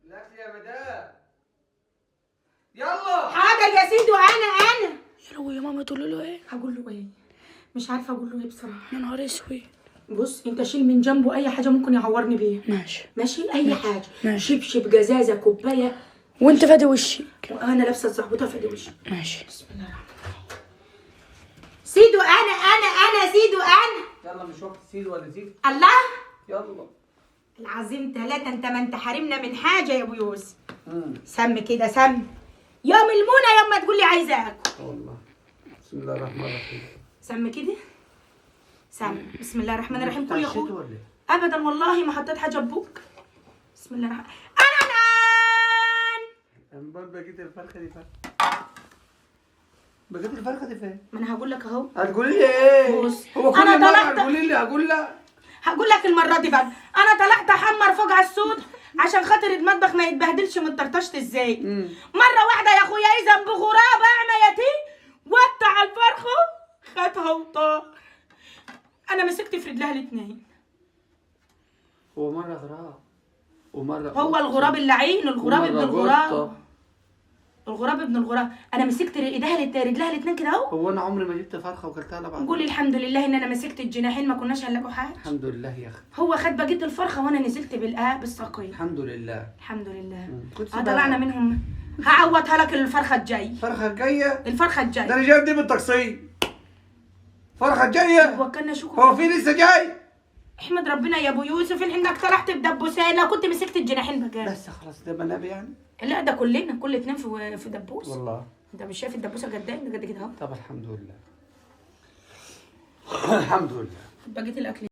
الاكل يا مدام. يلا. حاضر يا سيدو. انا يا لهوي يا ماما، تقول له ايه؟ هقول له ايه؟ مش عارفه اقول له ايه بصراحة. يا نهار اسود. بص انت شيل من جنبه اي حاجة ممكن يعورني بيها. ماشي ماشي، اي حاجة. ماشي. شبشب، جزازه، كوباية. وانت فادي وشك. وانا لابسه الزعبوطه فادي وشي. ماشي. بسم الله الرحمن الرحيم. سيدو انا انا انا سيدو انا. يلا مش وقت سيدو ولا زيد. الله يلا. العظيم ثلاثة، انت ما انت حارمنا من حاجة يا ابو يوسف. سم كده سم. يوم المونة يوم ما تقول لي عايزة اكل. والله. بسم الله الرحمن الرحيم. سم كده سم. بسم الله الرحمن الرحيم. كل يا اتعشيتوا اخوي. ولا ايه؟ ابدا والله ما حطيت حاجة ببوك. بسم الله الرحمن الرحيم. امال بقيت الفرخه دي فين؟ بقيت الفرخه دي فين؟ ما انا هقول لك اهو. هتقولي لي ايه؟ بص، هو كل أنا مرة هتقولي لي هقول لا. هقول لك المرة دي بقى. انا طلعت احمر فوق على السود عشان خاطر المطبخ ما يتبهدلش من طرطشه الزيت. مرة واحدة يا اخويا اذا بغراب اعمى يتيم وطع الفرخه خدها وطار. انا مسكت في رجلها الاثنين. هو مرة غراب ومرة هو الغراب اللعين، الغراب ابن ومرة الغراب، قطة. الغراب ابن الغراب. انا مسكت ايديها رجلها الاثنين كده اهو. هو انا عمري ما جبت فرخة وكلتها على بعض. قولي الحمد لله ان انا مسكت الجناحين ما كناش هنلاقوا حاجة. الحمد لله يا اخي. هو خد بقية الفرخه وانا نزلت بالساقيه. الحمد لله. الحمد لله. كنت طلعنا منهم. هعوضها لك الفرخه الجاي. الفرخه الجاية؟ الفرخه الجاية. ده انا جايب دي بالتقسيط. فرخة الجاية؟ وكلنا شوكو. هو في لسه جاي؟ احمد ربنا يا ابو يوسف انك طلعت بدبوسين. لو كنت مسكت الجناحين بقى. بس خلاص ده منابي يعني؟ لا ده كلنا كل اتنين في دبوس. والله انت مش شايف الدبوسه قد ايه؟ قد كده اهو. طب الحمد لله. الحمد لله. بقيت الاكل.